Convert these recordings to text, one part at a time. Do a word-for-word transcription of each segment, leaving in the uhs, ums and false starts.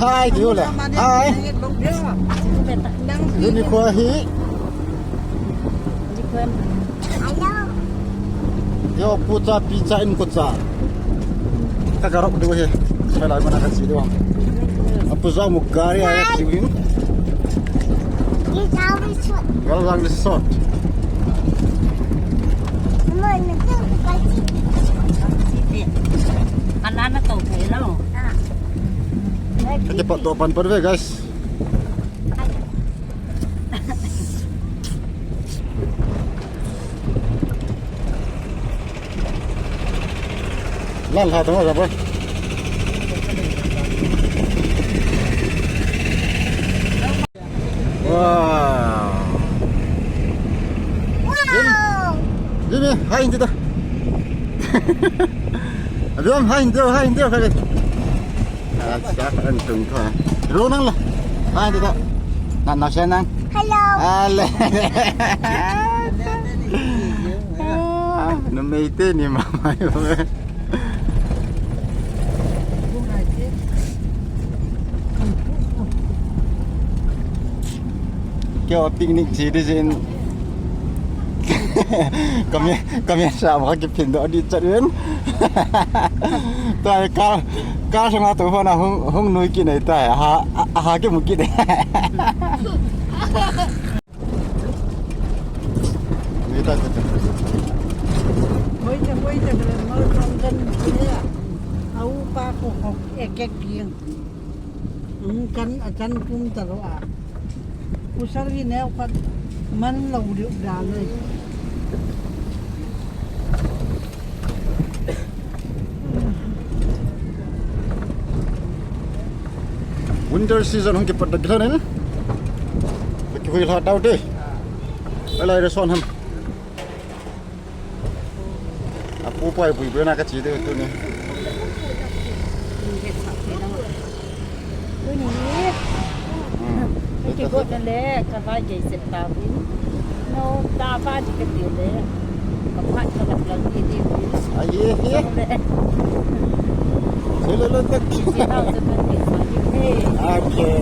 Hi, Diola. Hi. Unicorn hi. Yo, pucha, picha, in pucha. Ka garok du he. Sa lai mana ka si du. Apu za mu gari aya ki win. Gal lang di sot. Alana to ke lo. Ake pa to pan par ve, guys. Lan ha tama japa. Wow. Jimmy, hi hindi ta. Abiyam, hi hindi, hi hindi, hi. Acha, ang tung ko. Ro nang la. Hi hindi ta. Na, na siya nang. Hello. Ale. Ah, numei te ni mama yo. Keo picnic chi di jin. Kami, kami sa ma ki pin do di chat wen. Tai ka, ka sa ma to fa na hung, hung nui ki nei tai. Ha, ha ki mu ki nei. Hoite, hoite, bele mal kan kan ya. Au pa ko hok ek ek ding. Kan akan kum talo a. Kusar hi neo khat man lo diu da le. Winter season hung kipat dak lhanin. Kihui lha tau te. Alai restaurant ham. Apu pai pui pui na ka chi te tu ni. Tuni. Hmm. Kei got na le, ka vai gei sep ta vin. No, ta va di ka ti le. Ka phat ka lak lak ti ti vin. Ai, ye, ye. Song le. Song le, le, tak. Ti ti tau se ka ti sa ti. Hey. Okay.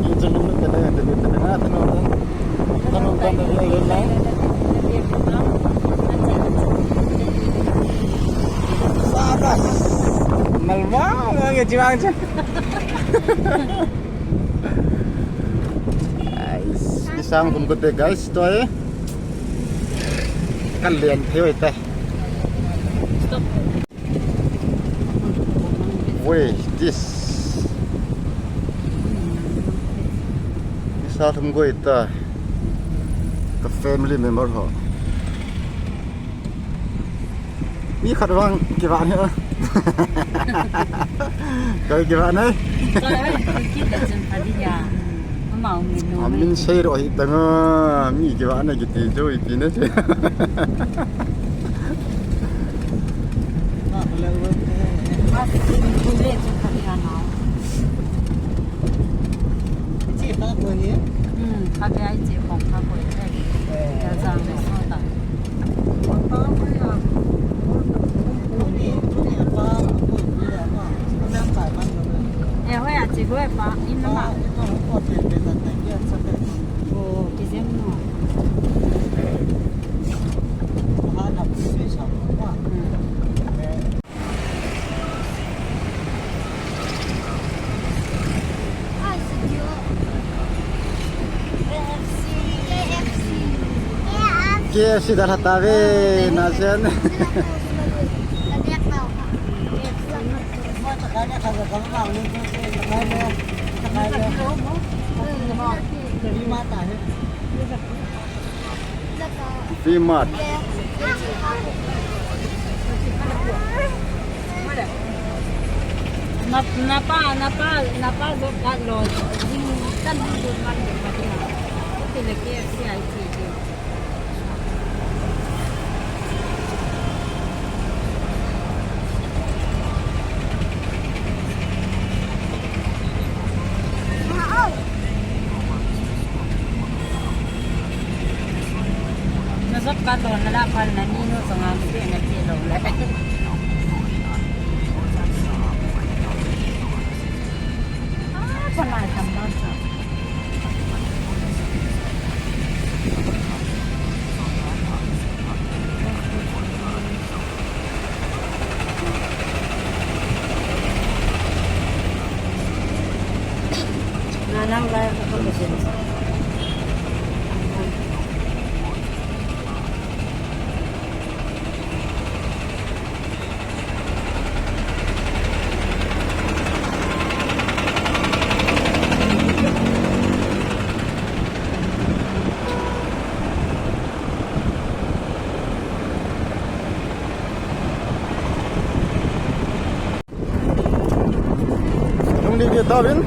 Ki jong le ka na, ka na, ka na, ka na, ka na. Ka na, ka na, ka na, ka na. Sabas. Malma, malma, jiwang je. Guys, isang kum ko te, guys, to eh. Kalian thei oi te. Stop. Wait, this. Isang kum ko ita. Ka family member ho. Mi khat vang kivah ne. Koi kivah ne. Koi, koi, koi, koi, koi, koi, koi, koi, koi, koi, Amin sei ro hi tanga, mi kivah na kiti jo ipi na che. Hmm, kha be ai che khong kha koi che. Ya jang le so ta. Eh, hoya chi hoi pa, in lama. Oh, kizem no. Hmm. K F C dah lha ta ve, na chen. V-Mart. Na, napa, napa, napa jot ka lo. Jing tan jing man de ma de. Ti le K F C ai ti de. Na jot ka lo na la pan na ni no sanga mi te na te lo le. Nang lai ka ka sin. Lungli ve tauvin.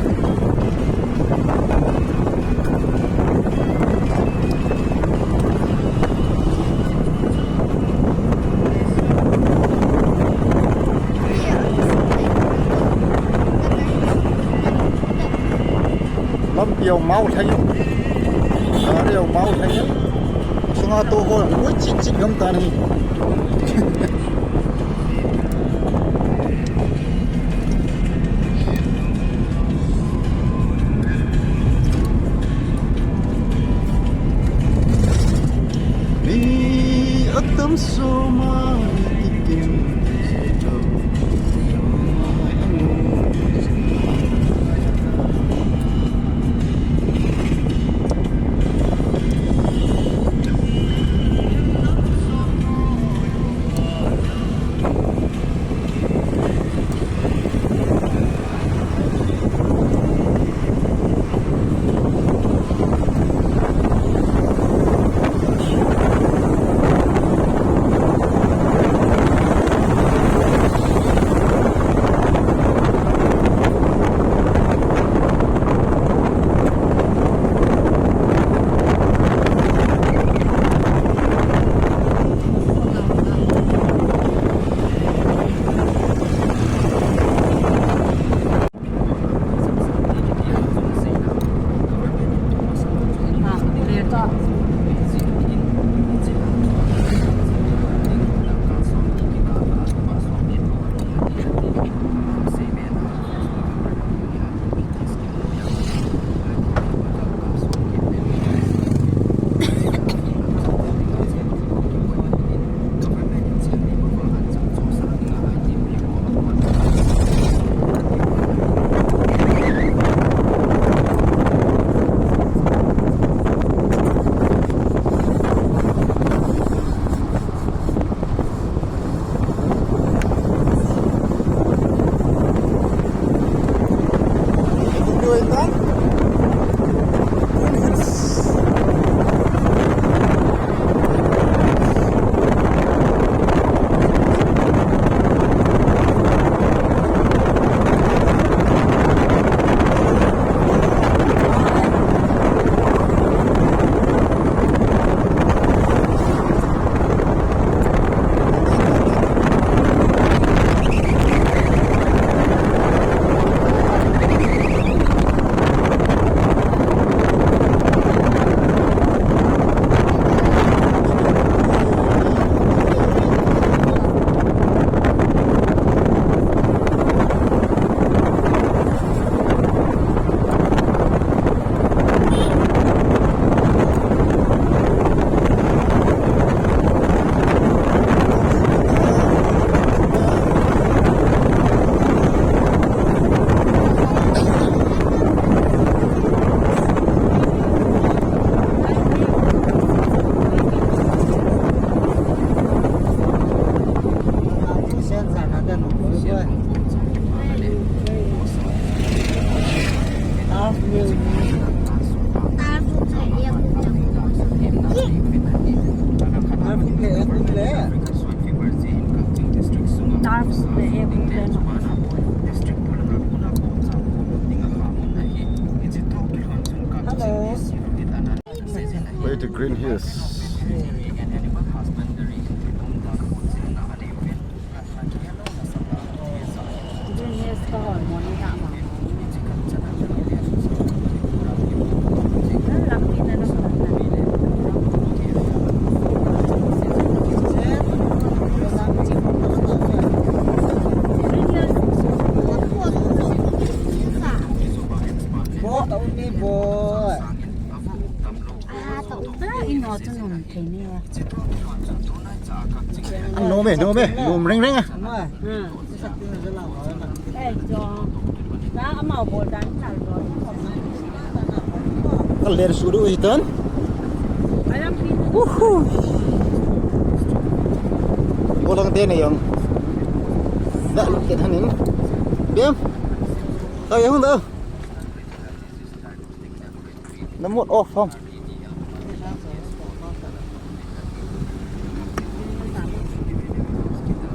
Lampi jong mau thei. Gari jong mau thei. Sunga tou ho, ui, chik chik gam tan ahi. Mi atam soma ikim. Hello. Way to Green Hills. Green Hills ka hol mo ni ta ma. Lampi na na na. Green Hills. Bo, ta un ni bo. Ah, ino chu num thei ni a. Nom e, nom e, nom reng reng a. Hmm. Eh, jo. Na amau bol dan na lo. Ler suru hitan. Uhu. Bolang te ne yong. Da lu ke thanin. Biam. Tao yong da. Na mut off ham.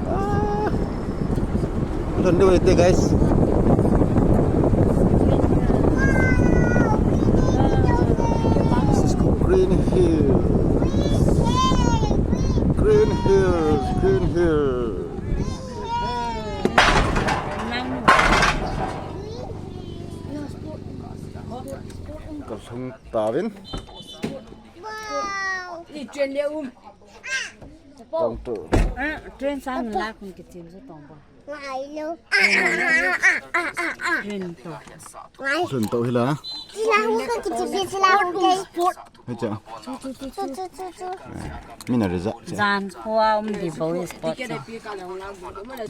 Ah. Don't do it, guys. This is called Green Hills. Green Hills, Green Hills. Kalhung tauvin. Wow. I train le um. Tong tu. Ah, train sang la khun kichim sa tong ba. Ngai lo. Train to. Ngai. Train to hila. Sila hu ka kichim, sila hu ke. Hai cha. Chu, chu, chu, chu. Mina reza. Jan khua um di bo sport.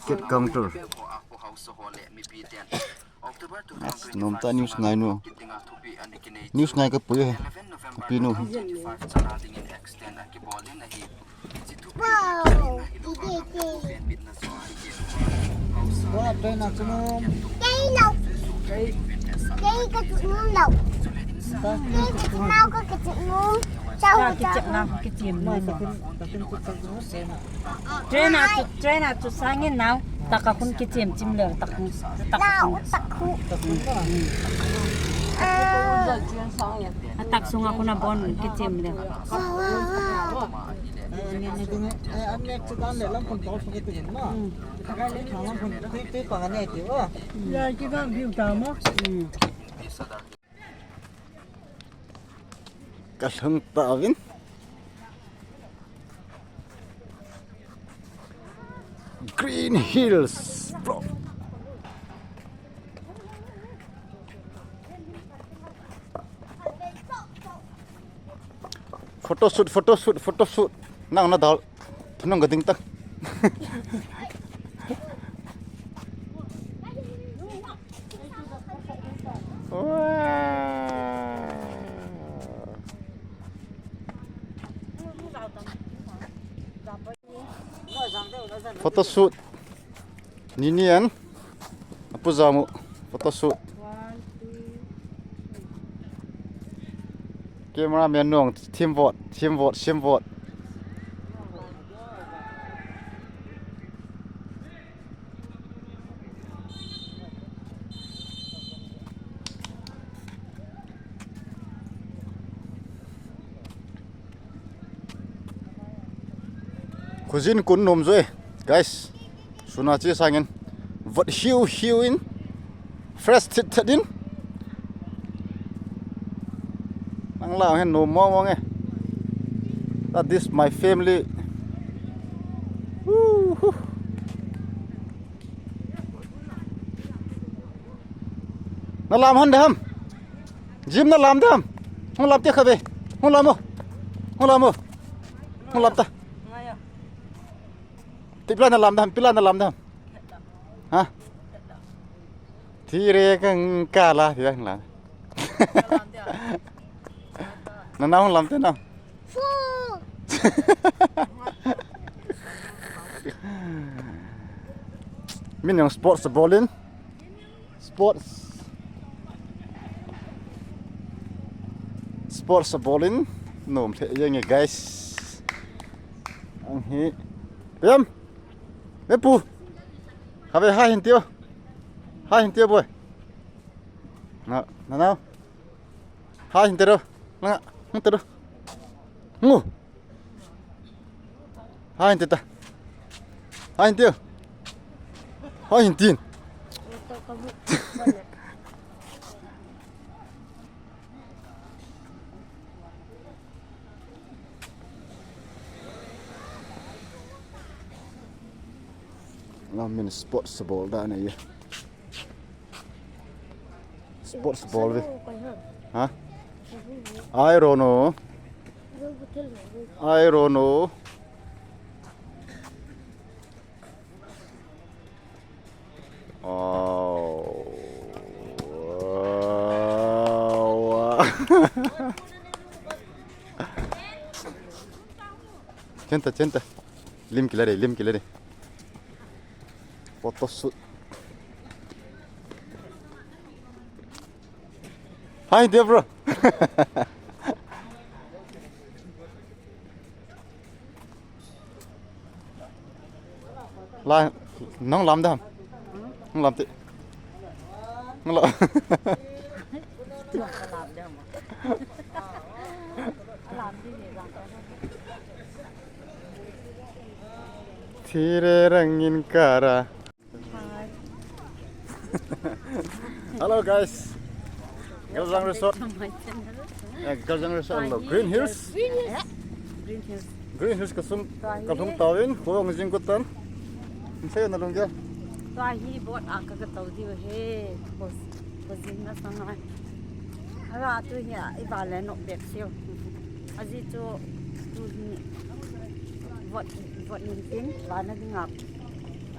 Kep counter. As, nom ta news ngai nu. News ngai ka pui he. Ka pi nu. Wow. Wa, train a chu nom. Kei lo. Kei ka chu nom lo. Kei ka chu nom, ka chu nom. Chao, chao. Ka kichep na, kichep na. Train a chu, train a chu sangin nau. Taka khun kichim chim le, tak, tak khun. Nau, tak khu. Tak khun. Ah. A tak sunga khun a bon kichim le. Wow, wow, wow. Hmm. Ya, ki kan view ta mo. Hmm. Kalhung tauvin. Green Hills, bro. Photoshoot, photoshoot, photoshoot. Nang na dal. Thanung ka ding ta. Photoshoot. Nini an. Apu jamu. Photoshoot. Cameraman nung, team vote, team vote, team vote. Khojin kun nom joi, guys. Suna chi sangin. Vot hiu hiu in. Fresh thit thit in. Nang la hen nom mong mong e. That is my family. Woohoo. Na lam hon de ham. Jim na lam de ham. Hung lam te kha ve. Hung lam o. Hung lam o. Hung lam ta. Ti pila na lam de ham. Pila na lam de ham. Ha? Thi re kang ka la, thi re kang la. Na na hung lam te na. Fu. Min jong sports ball in. Sports. Sports ball in. Nom the jeng e, guys. Ang hi. Pem. Me pu. Kha ve, ha hin tio. Ha hin tio boy. Na, na, na. Ha hin tio. Na, hin tio. Ngu. Ha hin tio ta. Ha hin tio. Ha hin tin. Nga min sports ball da na ye. Sports ball ve. Ha? I don't know. I don't know. Oh. Chenta, chenta. Lim kila de, lim kila de. Photo shoot. Hi, Deborah. Lai, nang lam dam. Nang lam ti. Nang lam. Thire rangin kara. Hello guys. Galjang Resort. Eh, Galjang Resort lo. Green Hills. Green Hills. Green Hills kasung, kalhung tauvin, kong jing kutan. Nse na lungja. Tua hi boat a ka ka tau diu he. Bos, bos jing na sangai. Ara tu hi a, i vale nok bek siu. Aji chu tu hi boat, boat nin tin, vana ding ap.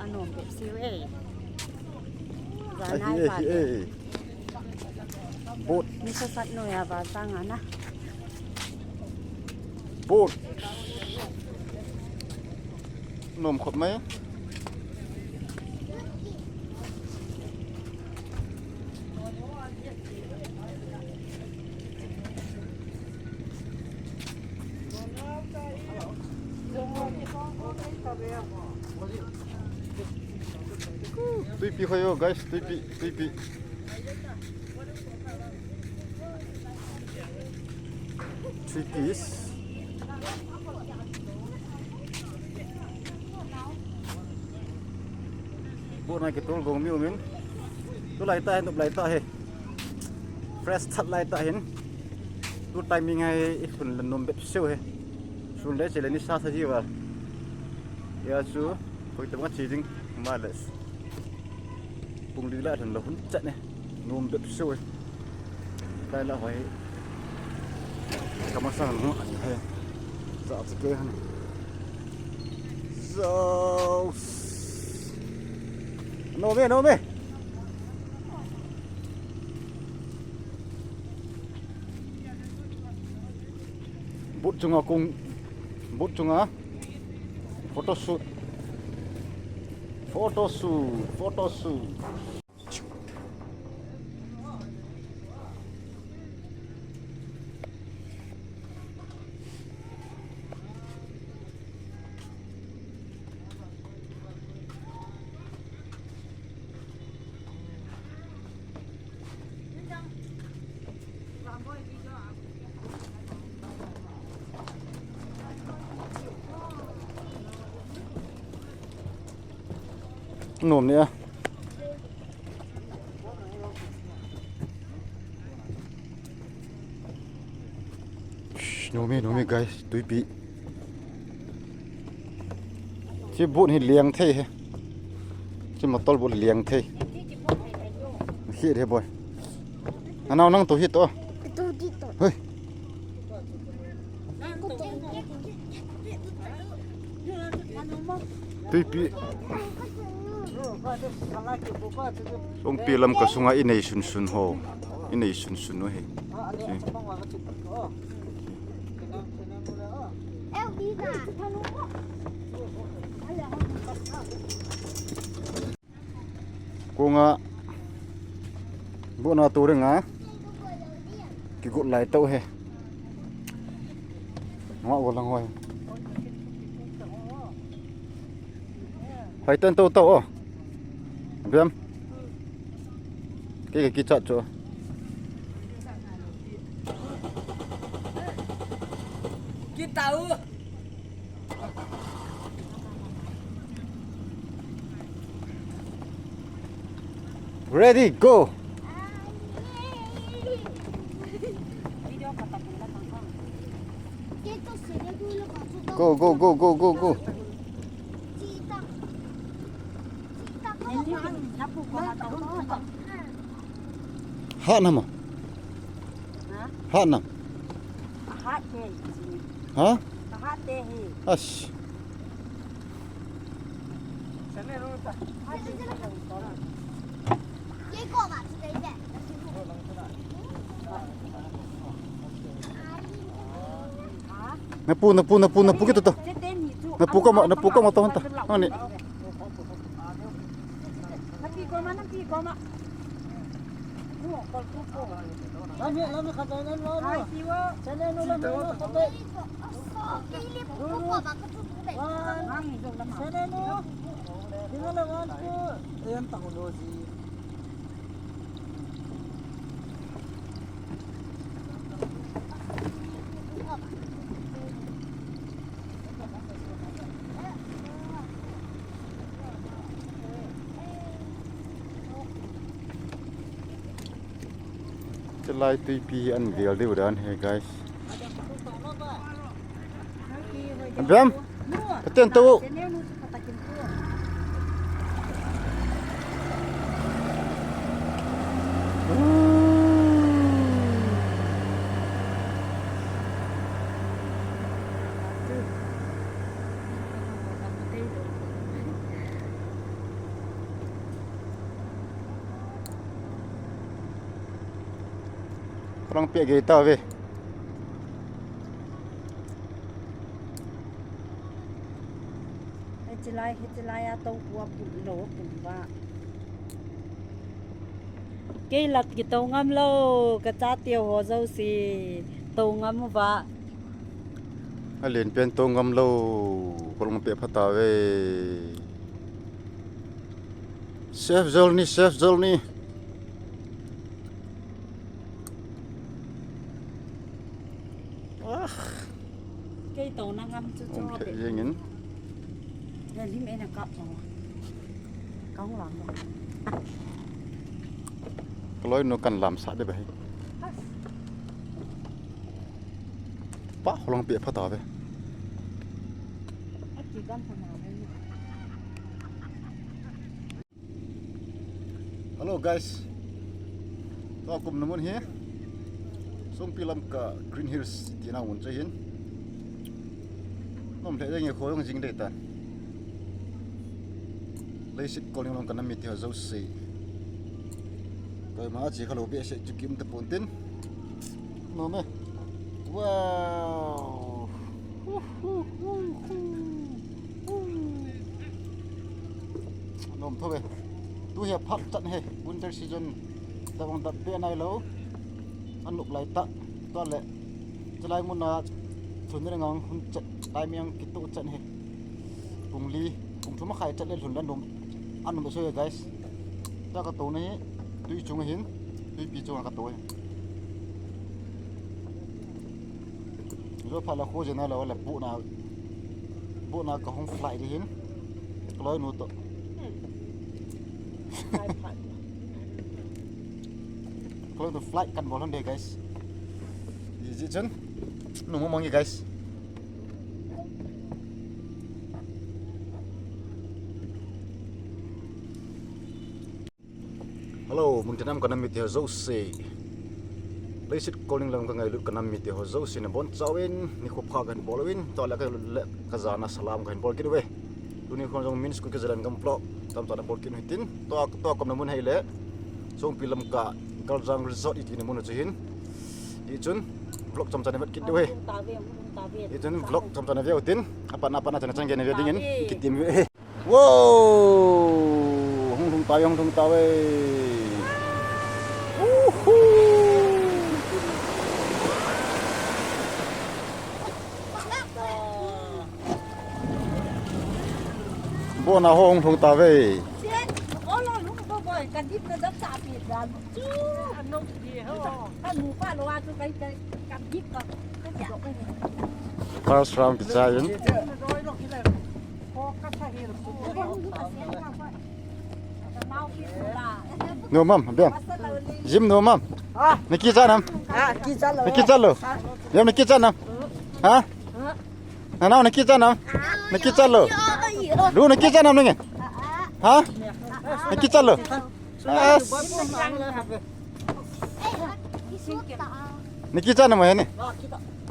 Anom bep siu e. Zanai ba de. Boat. Mi sa sat no ya ba sang ana. Boat. Nom khop mai. Tuipi khoyo guys, tuipi, tuipi. Three piece. Boat na kitol gong mi umin. Tulai ta hin, tulai ta he. Fresh that lai ta hin. Tu timing hai i lhun le nom bep siu he. Sun le chele ni sa sa ji va. Ya chu, koi te ma chi ding ma le. Pung li la lhun le hun chat ne. Nom bep siu he. Lai la hoi. Ka ma sa lhun he. Za chu ke han. Za. No me, no me. Boat chunga kong, boat chunga photo shoot. Photo shoot, photo shoot. Nom ni a. Nom e, nom e, guys, tuipi. Chi boat hi liang thei he. Chi motor boat liang thei. Hi he boy. Anau nang tu hi to. Tu di to. Hoi. Tuipi. Ongpi lam ka sunga i nei sunsun ho. I nei sunsun u hi. Konga boat na tu ringa kigot lai tau he. Nga go lang hoi. Hoi ten tau tau o. Biam. Ke ke kichat chu. Kitau. Ready, go. Go, go, go, go, go, go. Hat nam a? Ha? Hat nam. Hat te. Ha? Hat te hi. Ash. Ke ko ba chu te. Napu, napu, napu, napu kito to. Napu koma, napu koma to hon ta. Ani. Chulai tuipi hi an vel diu dan hi, guys. Bem, paten to. Khorang pia gei tave. Hichelai, hichelai a tou pu a pum lou, pum va. Kei lat kitou ngam lou, kachate ho jouse tou ngam uva. Alen pen tou ngam lou, khorang pia pha tave. Safe journey, safe journey. Ah. Kei tou na ngam chu chu. Hung phe jeng in. Ya lim e na kap chu. Kang lam. Kaloi nu kan lam sa de ba hi. Pa, khorang pia pha tave. Hello guys. Tua kum na mun hi Songpi Lamka Green Hills tina mun chu hin. Nom le jeng e, kho jong jing dei ta. Leiset kolning long ka nam mite ho jouse. Koima a che kha lou behseh chu kium tapon tin. Nom e. Wow. Hu, hu, hu, hu. Nom tho ve. Tu hi aphat chan hi. Winter season. Tabang dap be nai lou. Anop lai ta. Tua le. Chulai mun a thun ri ngang hun chat. Timing kitu chan hi. Pung li, pung thum a khai chat le lhun la nom. An nom so guys. Ta ka to na hi, tui chung hin, tuipi chung ka to hi. Zo pha la kho jena la la bu na, bu na ka hung fly di hin. Kaloi nu to. Kaloi nu fly kan bol hon de guys. Easy chun. Nu mo mangi guys. Hello, mun tinam ka nam mite ho jouse. Leiset kolning lang ka ngailut ka nam mite ho jouse na bon chauvin, nikho pha kan bol uvin, tua le ka le ka jana salam kan bol kit uve. Tuni khon jong min school ka jalan gam vlog, tam tam bol kit u hitin, tua, tua kom na mun hi le, Songpi Lamka, Galjang Resort iti na mun chu hin. Hichun, vlog chom chom na vet kit uve. Hichun, vlog chom chom na ve utin, apat na, apat na chana chang gen na ve dingin, kitim uve. Wow! Hung lhung tave, hung lhung tave. Uhu! Bona ho hung lhung tave. First round kichai in. Nom am, Biam. Jim nom am. Ah. Na kichat nam? Ah, kichat lou. Na kichat lou. Biam, na kichat nam? Ha? Nanao, na kichat nam? Na kichat lou. Lu, na kichat nam nge? Ha? Na kichat lou. As. Na kichat nam he ni?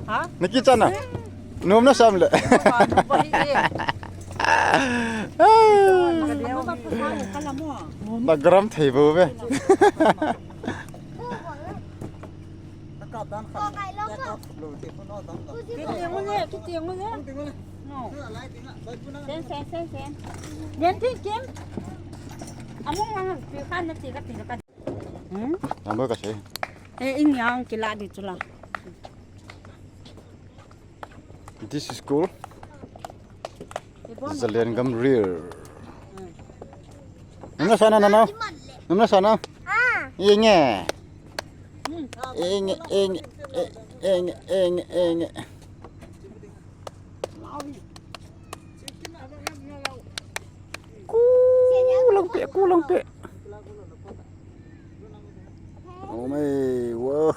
Ha? Na kichat nam? Nom na sam le. Na gram thei bo ve. Kiti ngule, kiti ngule. No. Sen, sen, sen, sen. Len tin kim. Among ang pi khan na ti ka ti ka. Hmm? Number ka sei. Eh, in yang kila di chula. This is school. Zalen Gamriel. Namna sana na na. Namna sana. Ah. Inge. Inge, inge, inge, inge, inge. Kulang pe, kulang pe. Oh my, wow.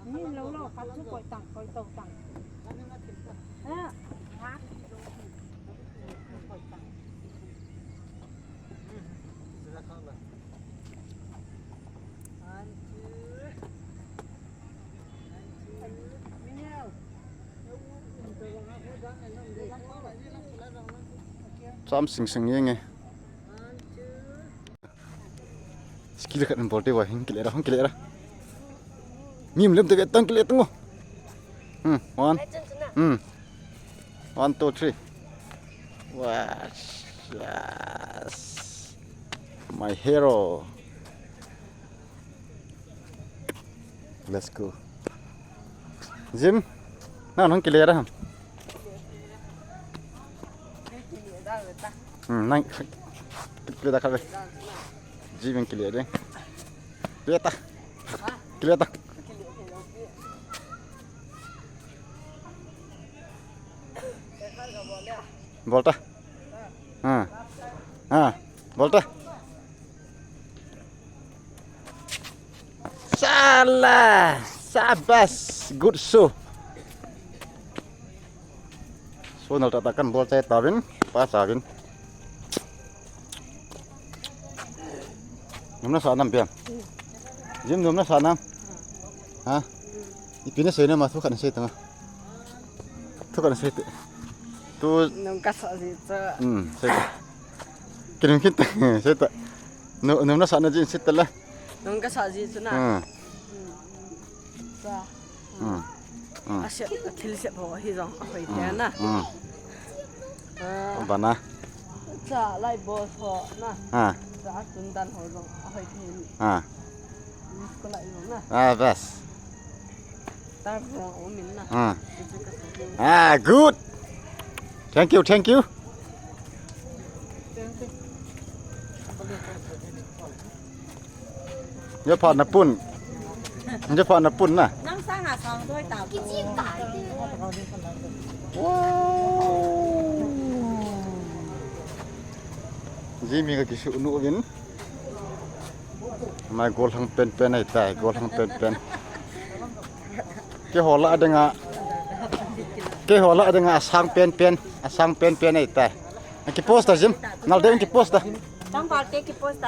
Ni lo lo, khat chu koi tang, koi to tang. Ah, ha. Koi tang. Cham sing sing yeng e. Skill khat in bol te va, hung kile ra, hung kile ra. Mi um lem te ve tang kile tung. Hmm, one. Hmm. One, two, three. Wow, yes. My hero. Let's go. Jim, nang hung kile ra ham? Hmm, nang kile da khat ve. Jim hung kile de. Kile ta. Kile ta. Bol ta. Ha. Ha. Bol ta. Sala. Sabas. Good show. So, nal ta ta kan bol chai tauvin. Pa tauvin. Nom nasa nam pia. Jim, nom nasa nam. Ha? Ipi nasei nam, thu khat nasei tang. Thu khat nasei te. Tu. Nung kasa ji chu. Hmm, sei te. Kinim kit, sei te. Nu, nom nasa na jin sei te la. Nung kasa ji chu na. Hmm. Cha. Hmm. Hmm. A sep, a thil sep ho hi jong a hoi te na. Hmm. Ah. Bana. Cha lai bo ho na. Ah. Cha tun dan ho jong a hoi te. Ah. Ko lai jong na. Ah, bas. Tar jong um in na. Ah. Ah, good. Thank you, thank you. Japhat na pun. Japhat na pun na. Nang sang a sang doi ta. Wow. Jimmy ka kisu nu vin. Mai gollhang penpen ahitai, gollhang penpen. Keiho lah dinga, keiho lah dinga asang penpen, asang penpen ahitai. Kipost ta Jim, nal deuvin kipost ta.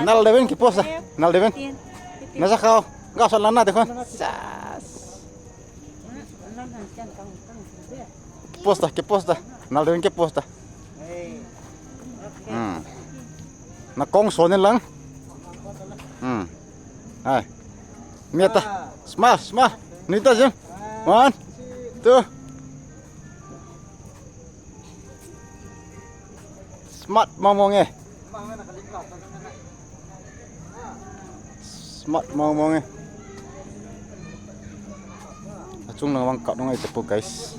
Nal deuvin kipost ta, nal deuvin. Naja khao, ga sot lang na de khon. Sas. Kipost ta, kipost ta. Nal deuvin kipost ta. Hmm. Na kong son in lang. Hmm. Hai. Mia ta. Smile, smile. Nui ta Jim. One, two. Smart mong mong e. Smart mong mong e. Achung lang vang kap nung ai te po, guys.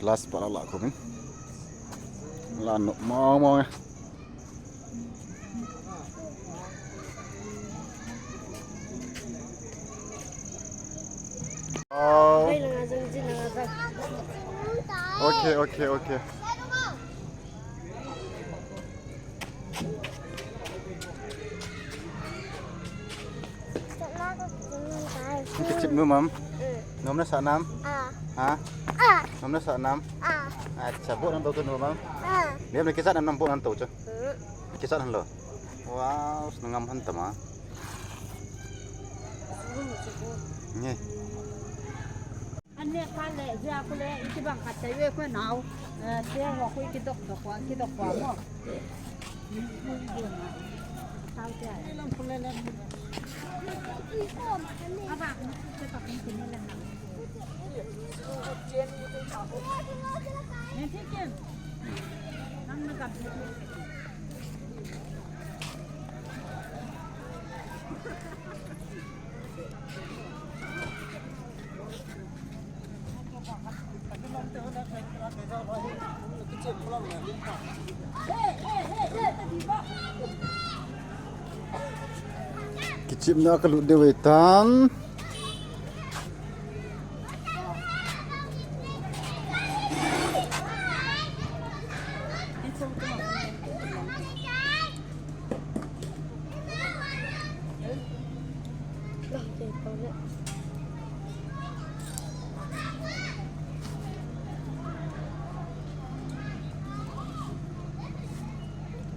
Glass pa la la ko min. La no mong mong e. Oh. Okay, okay, okay. Kichep nu mam. Nom nasa nam? Ah. Ha? Ah. Nom nasa nam? Ah. Acha, bol nang tou chu nu mam. Ah. Bol le kicha nam, bol nang tou chu. Hmm. Kicha nang lo. Wow, na ngam han tama. Nge. Ne kha le, ja khu le, iti bang khat tai ve khu nau. Eh, te ho khu ki dok dok wa, ki dok wa mo. Kichepna kalut deu ve tan.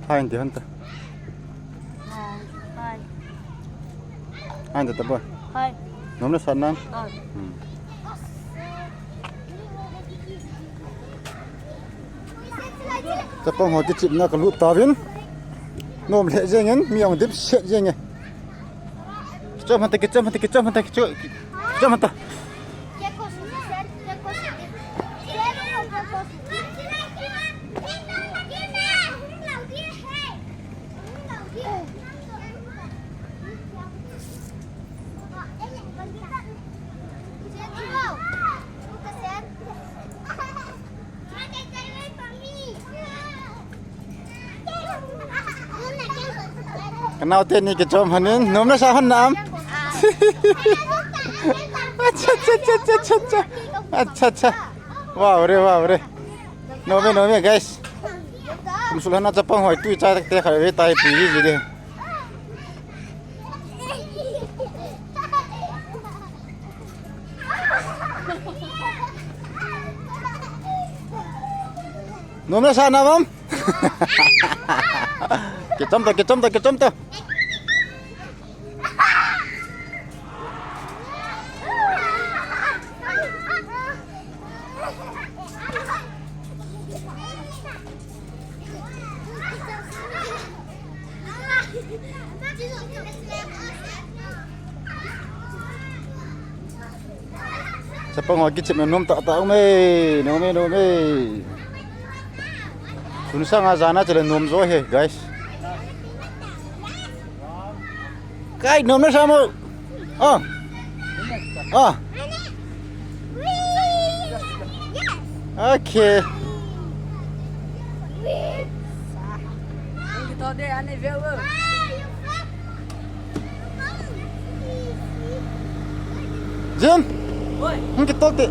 Hai, enti hanta. Hai, hai. Hai, enti ta boy. Hai. Nom na sa nam? Ah. Hmm. Chapang ho kichepna kalut tauvin. Nom lheh jeng in, mi jong dip set jeng e. Kichom hanta, kichom hanta, kichom hanta, kichom, kichom hanta. Kanao teni kichom hanin, nom na sa hon nam. Acha, acha, acha, acha, acha. Acha, acha. Wow re, wow re. Nom e, nom e, guys. Kum sulhana chapang hoi tui cha te kha ve tai pi ji de. Nom na sa nam? Kichom ta, kichom ta, kichom ta. Chapang ho kichepna nom tah tah um e, nom e, nom e. Tun sanga jana chule nom jo e, guys. Kai, nom na sa mo. Oh. Oh. Okay. Jim, hung kitol te.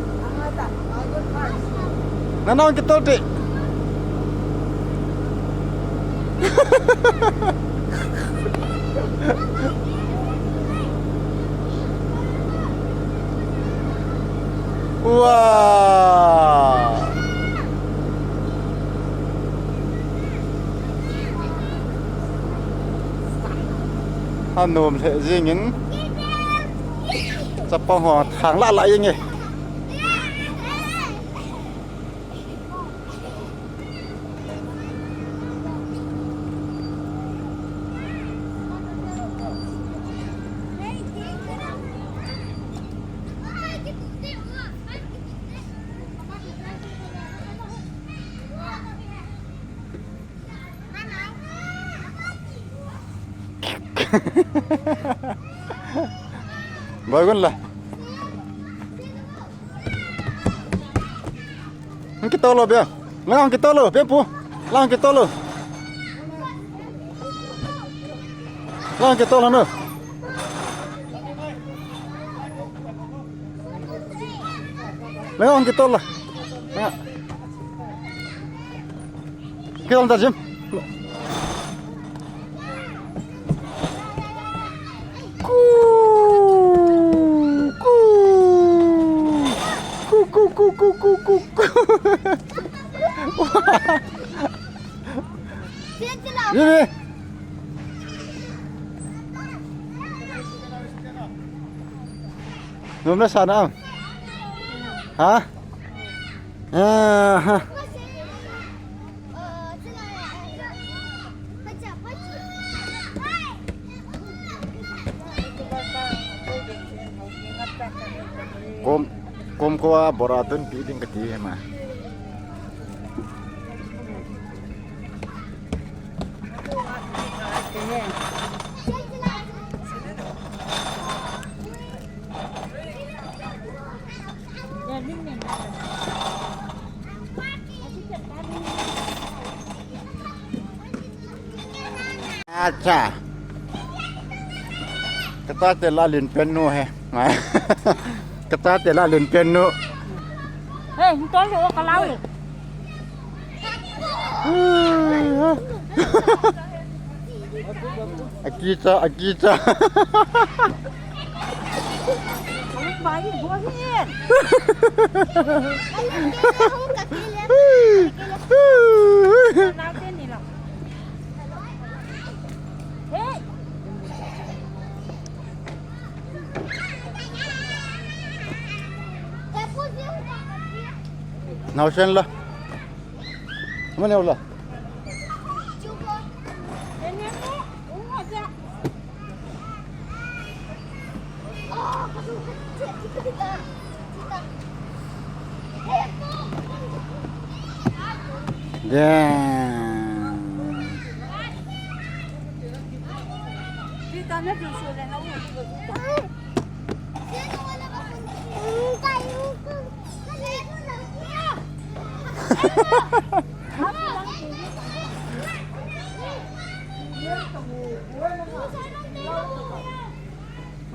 Nana hung kitol te. Wow. Anom lheh jingin. Chapang ho thang lah lah jing e. Bagun la. Hung kitol lo bia. Lang hung kitol lo, bia pu. Lang hung kitol lo. Lang hung kitol lo no. Lang hung kitol lo. Lang. Kidang ta Jim. Ku, ku. Ku, ku, ku. Ye, ye. Nom na sa nam? Ha? Aha. Kom, kom ko a bora tun pi ding kati hema. Acha. Kata te la lin pen nu he. Kata te la lin pen nu. Hey, hung ton lo ka lau lo. Akicha, akicha. Bai, bo hin. Nau te ni lo. Hey. Nau sen la. Mana ula? Damn.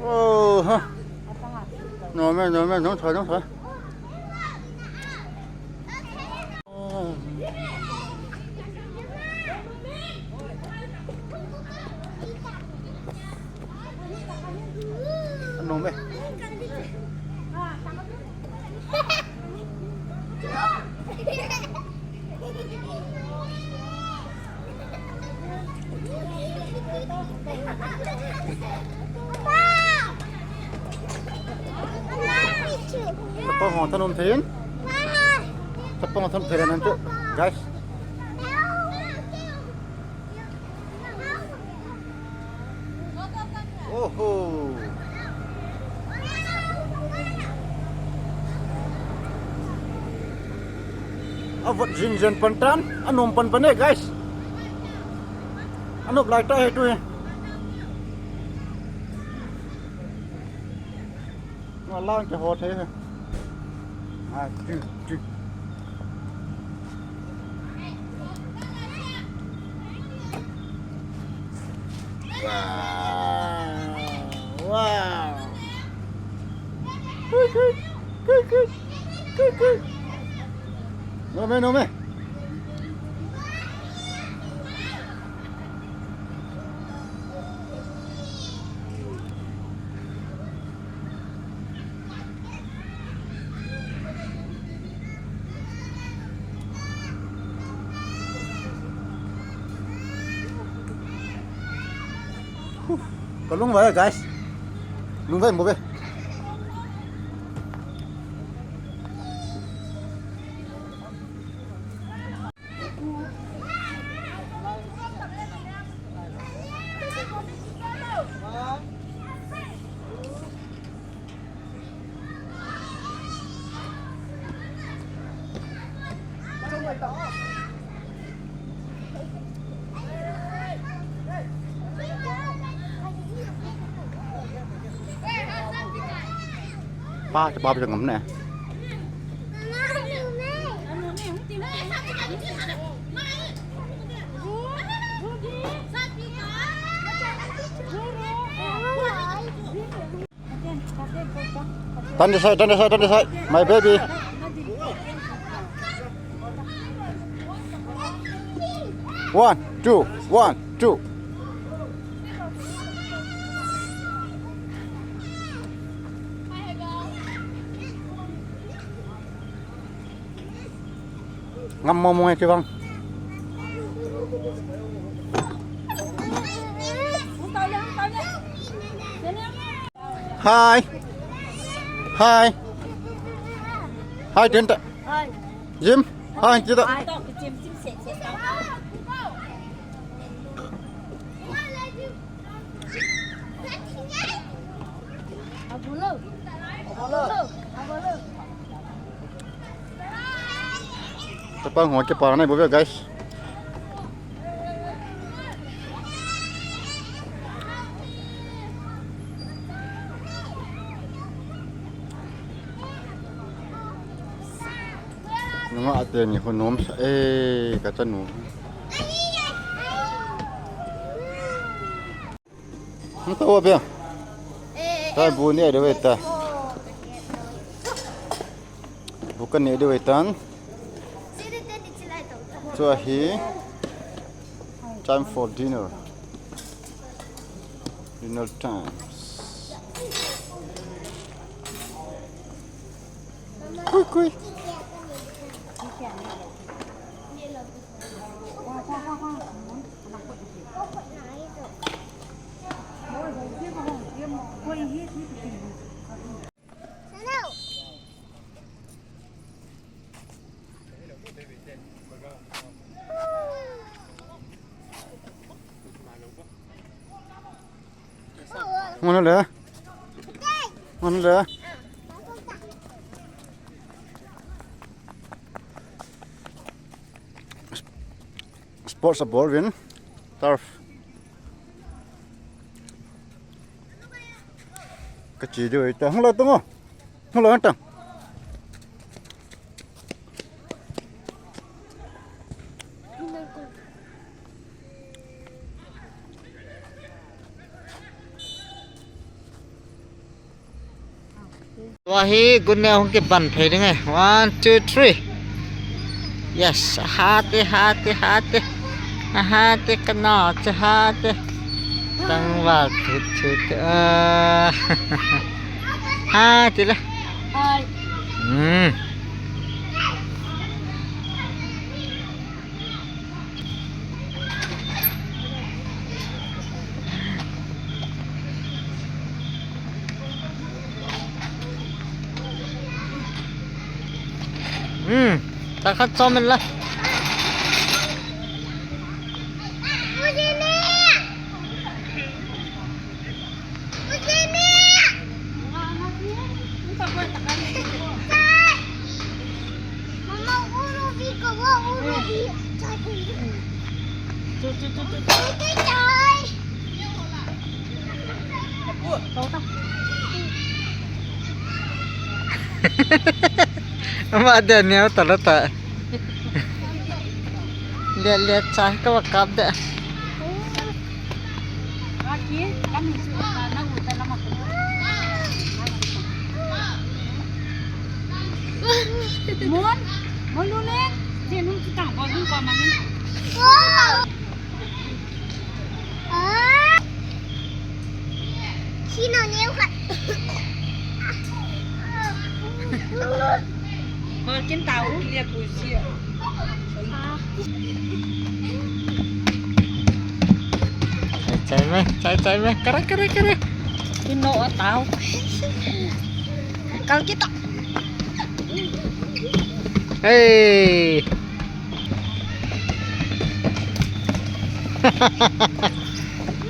Ơ, ha. Nổi men, nổi men, nóng thở, nóng thở. Nome. Chapang hong thanum thein. Chapang hong thanum thein antu, guys. Oho. Avot jing jen pan tan, anom pan pan e, guys. Anop lai ta he tu he. Nga lang ke ho the he. Ah, tu, tu. Wow. Wow. Good, good. Good, good. Good, good. Nome, nome. Ka lungvai, guys. Lungvai mo be. Pa, pa, pa, ngam ne. Stand aside, stand aside, stand aside. My baby. One, two, one, two. Ngam mo mo e ti bang. Hi. Hi. Hai, Tenta. Jim. Hai, Tenta. Chapang ho kipa nai bou ve, guys. Nunga ate ni ho nom sa e, ka chanu. Nta wa bia. Ta bu ne de wei ta. Bu ka ne de wei tan. Chua hi. Time for dinner. Dinner time. Kui, kui. Ngon le. Ngon le. Sports a ball vin. Turf. Ka chi diu ta. Hung lo tung o. Hung lo ta. Tua hi gun ne hung kiban phei ding e. One, two, three. Yes, hate, hate, hate. Hate kana che hate. Tangval thut thut. Ah. Hate la. Hai. Hmm. Hmm, ta khat chom in la. Ama dia neo talo ta. Lihat, lihat, cah ka wa kap da. Mon, mon lu le, je nung tu tang bol nung pa ma nung. Wow. Ah. Sino neo khat. Bol kin tau. Chai chai me, chai chai me. Kare, kare, kare. Kin no tau. Kal kita. Hey.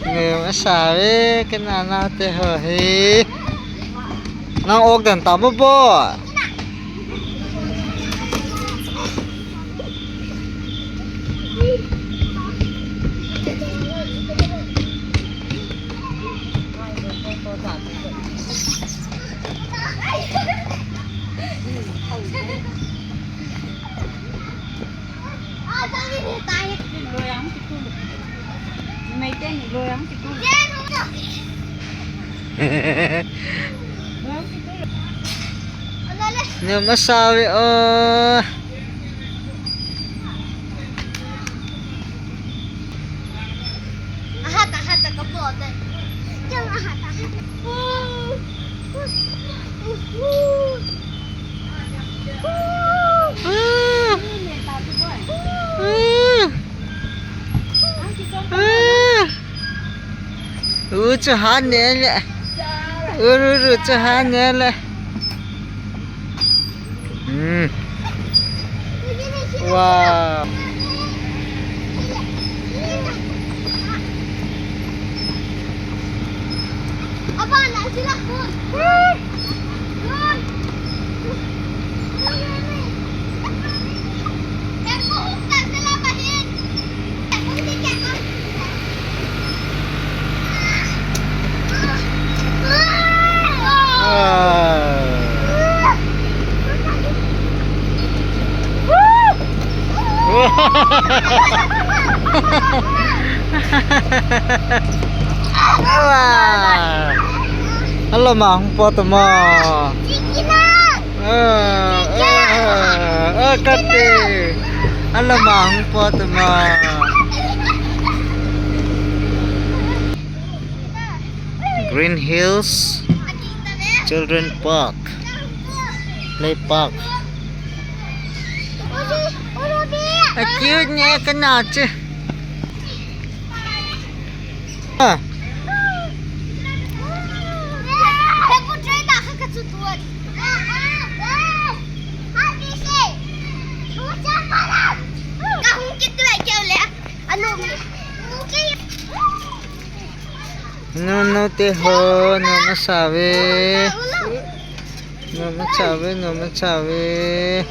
Nge, masa ve, kei nana te ho hi. Nang ok dan ta mo bo. Neo masa ve o. Ahat, ahat, ka po, te. Chang ahat, ahat. U chu han ne le. U ru ru chu han ne le. Hmm. Wow. Alah. Alah, ma hung po tu ma. Ah, ah, ah, kate. Alah, ma hung po tu ma. Green Hills Children Park, Play Park. A cute ne, kana chu. Ah. Nunu te ho, nunu save. Nunu save, nunu save.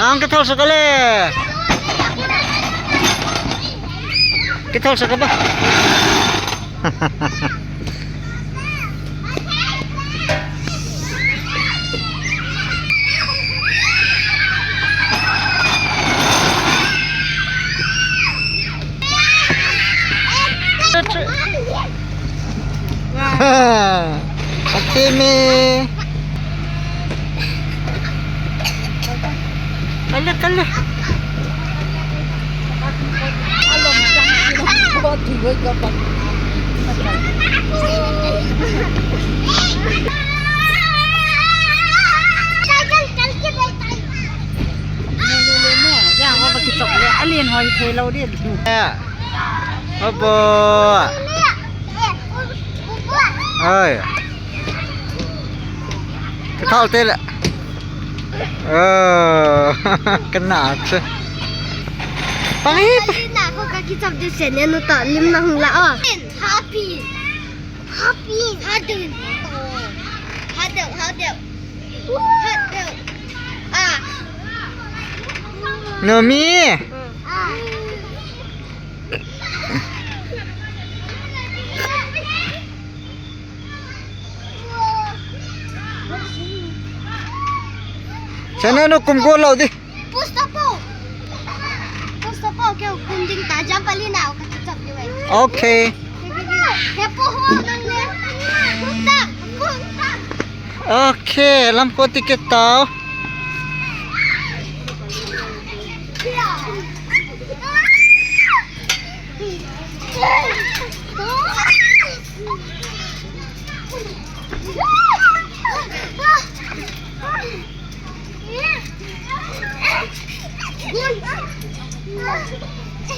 Ang kithol saka le. Kithol saka ba. Ate me. Kala, kala. Alin hoi thei lou din. Opo. Oi. Kithol te le. Oh, kana chu. Pang hi. Alin na ko ka kichap de sen ne nu ta lim na hung la o. Happy. Happy. Hadun. Hadun, hadun. Hadun. Ah. Nomi. Ah. Sana no kum go lau di. Push to po. Push to po, keu kum ding ta jam pali na ka chap ni wei. Okay. He po ho nang le. Push ta, push ta. Okay, lam ko ticket tao.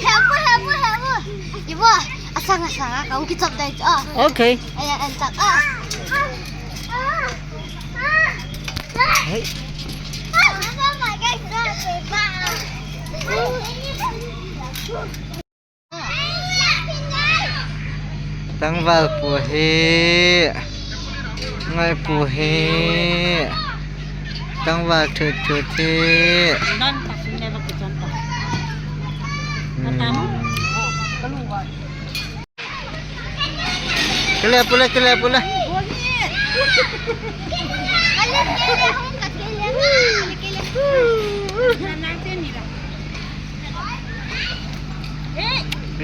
Hebu, hebu, hebu. Ibu, asang, asang, kau kichap dai, ah. Okay. Aya, antak, ah. Hey. Tangval pu hi. Ngai pu hi. Tangval thut thut hi. Hmm. Kile pule, kile pule.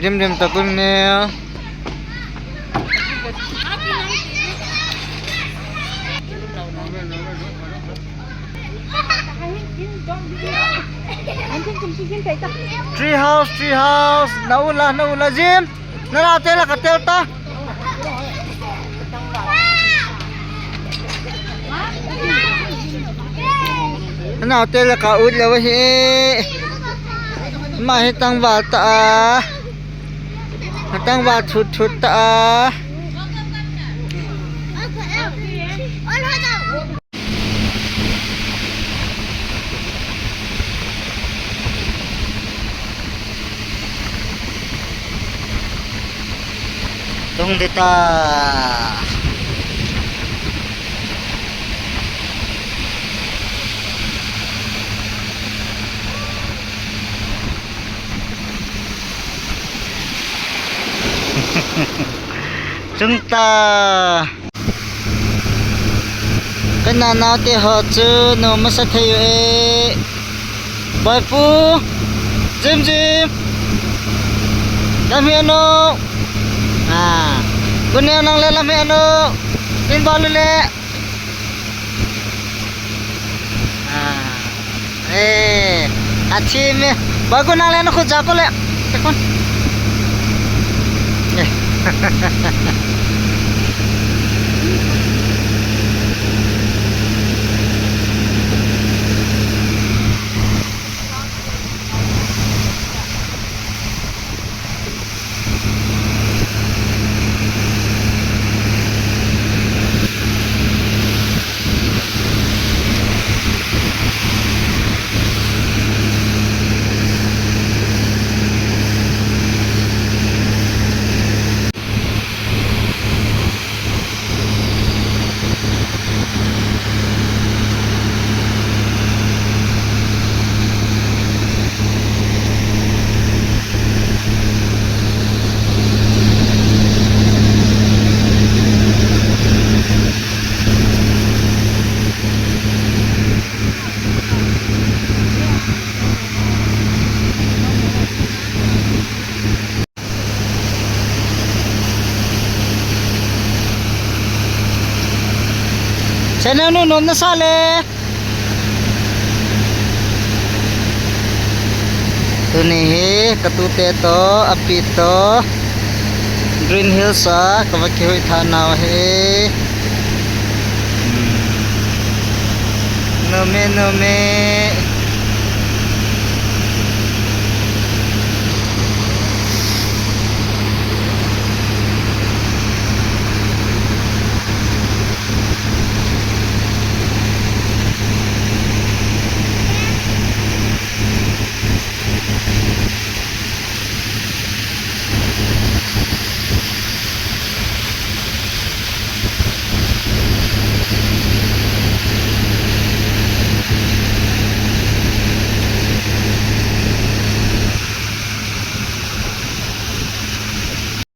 Rim rim takun ne. Tree house, tree house. Naula, naula, Jim. Nana tel a katel ta. Nana tel a ka ut lou hi. Ama hi tangval ta a. Tangval thut thut ta a. Tung dita. Tung ta. Ka nanaote ho chu nom masa thei u e. Boipu. Jim Jim. Lam he ano. Ah. Kuneo nang le lam he ano. Tin bol le. Ah. Eh, athi me. Ba ko nang le na khu ja ko le. Te kon. Eh. Channel nu nom nasa le. Tuni hi katute to, api to, Green Hills a kava kihoithah nau hi. Hmm. Nome, nome.